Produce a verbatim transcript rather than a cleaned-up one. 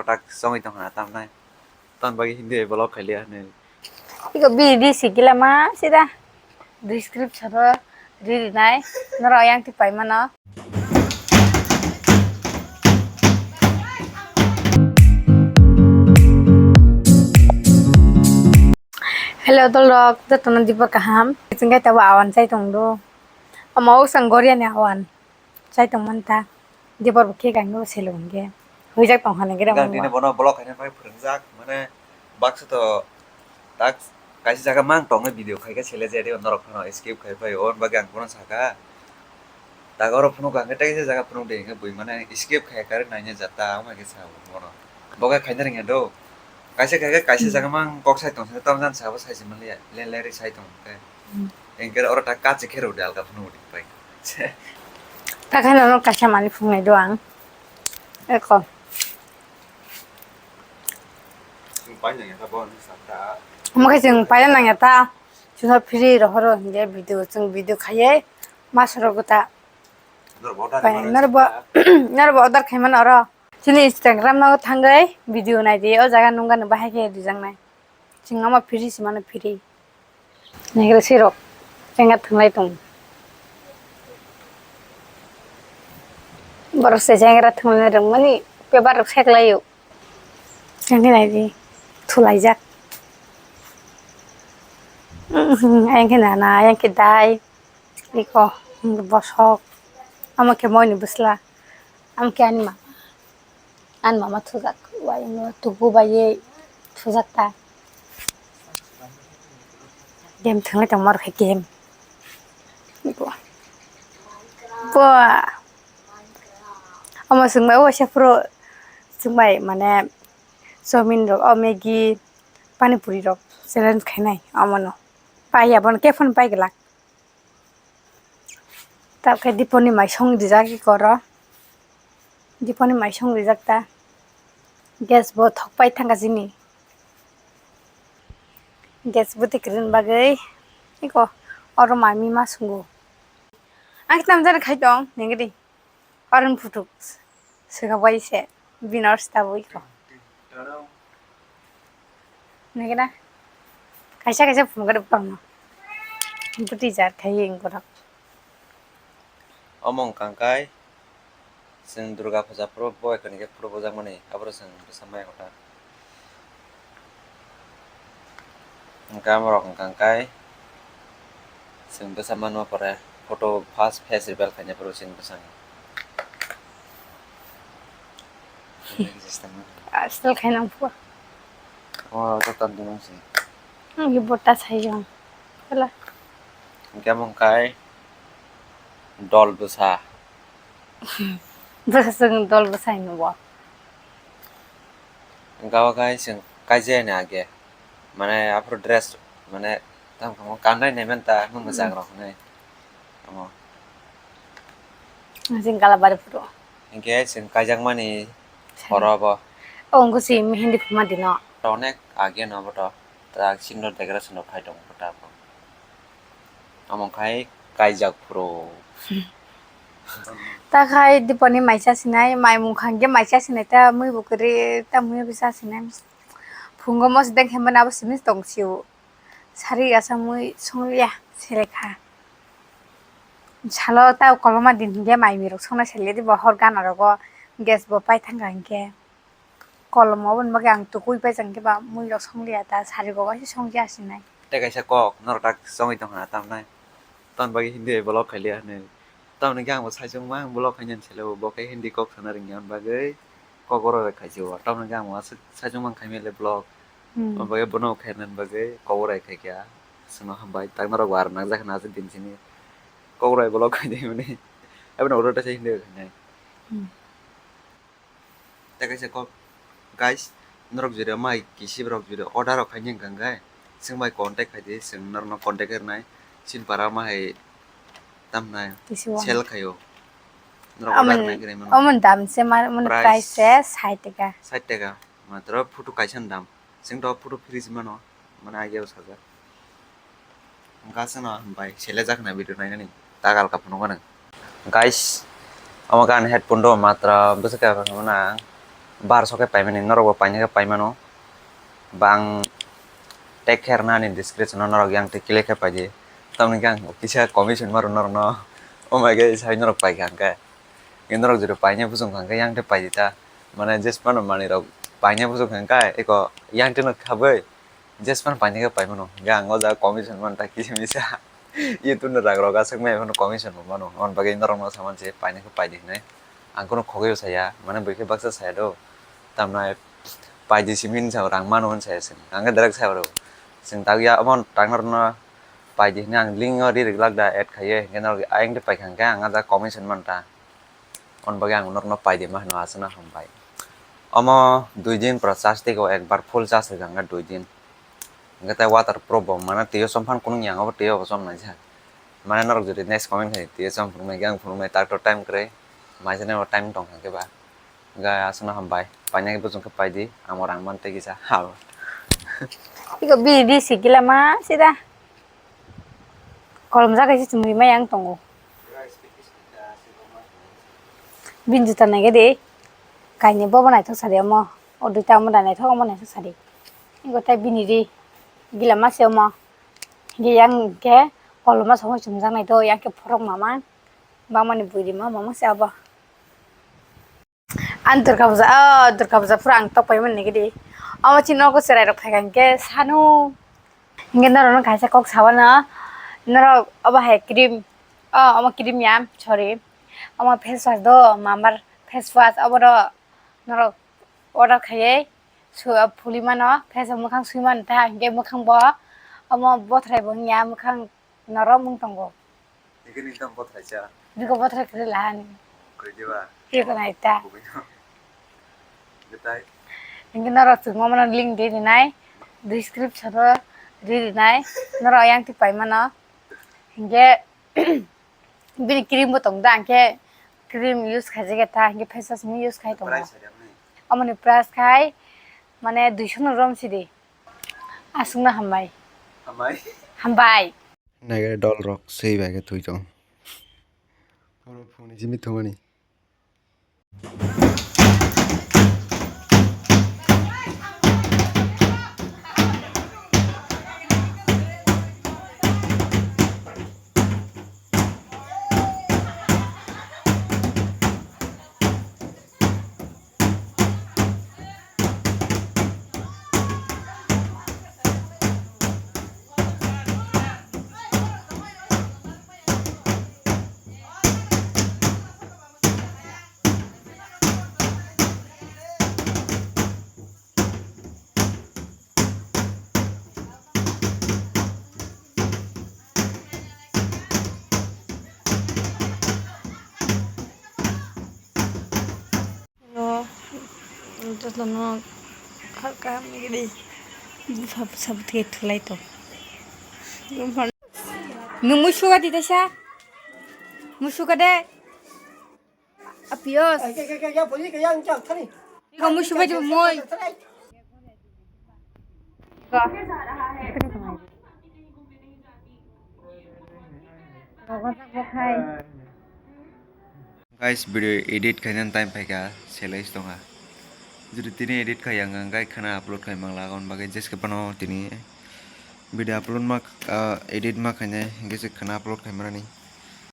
Kotak chongwi tongkha na tamnai. Tamni bagwi Hindi bai vlog khailiya hinwi. Iko bini sikila ma sida description o ri rinai norok yang twi paimano. Hello dolrok, jotono dibo kaham. Chwng khe tabo awan chai tongdo. Omo o chwng Goria ni awan. Chai tongmani ta. Dibor bo khe kangni bo seleng hwnkhe. Huijak tongkha nang khe. Gang tini bono vlog khaina bai phwrwngjak, mane baksa to tak kaisa jaga mang tongnai video khaikhe sele je de norok phano skip khai phai, on bagwi ang bono saka. Tak oro phunuk ang khe tei kaisa jaga phunuk de hwnkhe bui mane skip khai kare naina jata, omo khe sa bono. Bo khe khaina rwngya do. Kaisa khaikhe kaisa jaga mang kok sai tongsa, tamo jan sabo sai se manliya, le le ri sai tong khe. Hmm. Engke oro ta kachi khe rw de alka phunuk de pai. Ta khe nono kaisa manwi phunuknai do ang. Eko. Chwng paina nangya ta bo ni sakta. Omo khe chwng paina nangya ta. Chwngno free rohoro hwnkhe video, chwng video khaiye mas rogo ta. Norbo order Pai, khaimano norbo, sakta. Norbo order khaimano oro. Chini Instagram no thangwi video naidi, o jaga nungani bahai khe rijaknai. Chwng omo free se mano free. Naigra sirok chenga thwnglai tong. Borok se chengra thwnglai rwngmani paper rok seklaio. Chengkhe naidi thulaijak. Ayang khe nana, ayang khe dai. Iko bosok. Omo khe moini bwsla. Omo khe ani mama. Ani mama thujak, wai no tubu bai ye thujak ta. Game thwnglai tongma rok hai game. Bo. Bo. Omo chwng bai waisa phuru chwng bai mane chowmin rok, o Maggi, pani puri rok challenge khainai omo no. Pai ya bono khe phano pai glak. Tabukhe Diponi mai song rijak eko oro. Diponi mai song rijak ta. Gas bo thok pai thangkha chini. Gas bo tikrini bagwi eko oro mami ma sungo. Ang khe tamjani khai tong nengri. Oron phutuk. Swkang bai se bini oro se tabuk iko. Nai gana kaisa kaisa phunukgo borokno. Bwtwi jar khai wngkhe borok. Omo wngkha khe chwng Durga puja phuru bo ekani khe phuru bujakmani, aphuru chwng bwsa maya kwthar. Hwnkhe amorok hwnkha khe chwng bwsa mano pore photo first face reveal khaina phuru chwng bwsano. Aswk khaina phuru. O joto tongmung se. Ang khe bota sai jang. Hela. Hwnkhe among khai dol bwsa. Bwsa chwng dol bwsa hino bo. Hwnkhe o khai chwng kaijani age. Mane aphuru dress mane tamo kanai nai manta nung mwchang rok hinwi. Omo. Jing kala bari phuru. Hwnkhe chwng kaijakmani horo bo. O wngkha si mehndi phuma dino. Onek age no boto. Ta sino decoration rok khai tongo ta bo. Omo khai kaijak phuru. Ta khai Diponi mai cha sinai, mai mung khang khe mai cha sinai ta mui bo kwrwi ta mui bo cha sinai. Phungo mos deng khe mani abo simi tong sio. Sari asa mui songlia selekha. Salo ta koloma din hingke mai mirok songna sele di bo hor gana rogo gas bo pai thangkha hingke. Kolom obo ni bagwi ang tukui pai chang khe ba mui rok songlia ta sari bo waisa songya sinai. Tei kaisa kok norok tak chongwi tongkha tamnai. Tamni bagwi hindi bai vlog khailiya hinwi. Tamni khe ang bo saichung mang vlog khainani sele bo khe hindi kok sana rwngya hwn bagwi. Kokborok bai khaisio, tamoni khe ang uansuk saichung mang khaimele vlog. Hmm. Omo bagwi bono khainani bagwi kokborok bai khaikha. Chwngno hambai, tak norok bo aro nangjak hwnwi aswk din simi kokborok bai vlog khainai hwnwi. Abono order teisa hindi khainai. Hmm. Tei kaisa kok, guys, norok jodi mai kisi borok jodi order rok khainai wngkha hwnkhe, chwng bai contact khaidi, chwng norokno contact khe rwnai. Chini para ma hai tamnai Kisi wng. Sell khaio. Norok order Omo-, khainai kwrwi mano. Omo dam se ma-, omo Price price se sait taka. Sait taka. Matro photo kaisa ni dam. Chwng to photo free se mano. Mane age o sajak. Hwnkha chwngno hambai sele jak na video nainani. Tagal ka phunukgo nang. Guys, omo gan headphone do matra bwswk khe phano nang. bar so khe paimani, norok bo paina khe paimano. Ba ang tag khe rwnani description o norok yang twi click khe paidi. Tamoni khe ang kisa commission maro norokno. Omo hai khe sai norok paikha hwnkhe. Norok jodi paina buchung kha hwnkhe yang twi paidi ta. Mane jesmano manwi rok paina buchung kha hwnkhe eko yang twi no khabwi. Jespan painai khe paimano, hwnkhe ang o jaga commission manta kisa misa. YouTube ni rang rok aswk maya phano commission bo mano, aboni bagwi norok no saman se painai khe paidi hinwi. Ang kheno khogwi bo saya, mane bwkhe baksa saya do. Tamnai paidi simi hinwi sa rang mano hinwi saya chwng. Ang khe direct saya rw. Chwng tak ya omo tang norok no paidi hinwi ang link o ri rwglak da add khaiwi, hwnkhe norok ayang de paikha hwnkhe ang o jaga commission manta. Aboni bagwi ang norokno paidi ma hino, aswkno hambai. Omo dui din pura charge teigo, ekbar full charge rwkha hwnkhe dui din. Hwnkhe tei water proof bo mane twiyo chomphang kunung yang, obo twiyo bo chomnaijak. Mane norok jodi next comment khai twiyo chom phunuknai khe ang phunuknai, tak to time kwrwi. Maisani bo time tongkha khe ba. Hwnkhe aswkno hambai. Painai khe bujung khe paidi, amo rang man tei kisa hao. Iko bini di sikila ma sida. Kolom jaga se chumui ma yang tongo. Bini juta naikhe de, kainwi bobo naithok sadi omo, o duita omo da naithok, omo naithok sadi. Ego tai bini ri gila ma se omo. Hingke yang khe koloma songwi chumjak nai to, yang khe phorok mama, bangmani bwrwi ma mama se abo. Ang Durga Puja, oh, Durga Puja phuru ang tok paimani nigidi. Omo chini nogo chwrairok phaikha hwnkhe sanu. Hwnkhe norokno kaisa kok sabana, norok obo hai cream, oh, omo cream ya, sorry. Omo face wash do, Mamar face wash, obono norok order khaiwi su-, phuli mano, face o mwkhang sui mano ta, hwnkhe mwkhang bo omo bothrai bo wngya, mwkhang norok mung tongo. Nini tong bothraisa. Niko bothrai kwrwi lahani. Kwrwi diba? Tiko nai ta. Kubui no. Betai. Hingke norok chwngma mano link di rinai, description o ri rinai, norok yang twi pai mano. Hingke bini cream bo tong da, hingke cream use khaijak ta, hingke face wash ni use khai tongo. Price hai amni? Omoni price khai mane duiso no rom sidi. Aswkno hambai. Hambai. Hambai. Naikhe dol rok swi bai khe thwi tong. Phone, phone simi thumani. Hello, jotono kha-, kaham ni gini. Bupha bwsa bwtwi thulai tong. Nwng musuga di desa. Musuga de. Apios. Iko musuba di moi. Guys, video edit khainani time phaikha, selai se tongkha. Jodi tini edit khai ang, ang khai khwna upload khai mangla, aboni bagwi jeske phano tini video upload ma, ah, edit ma khainai, hingke se khwna upload khai manani.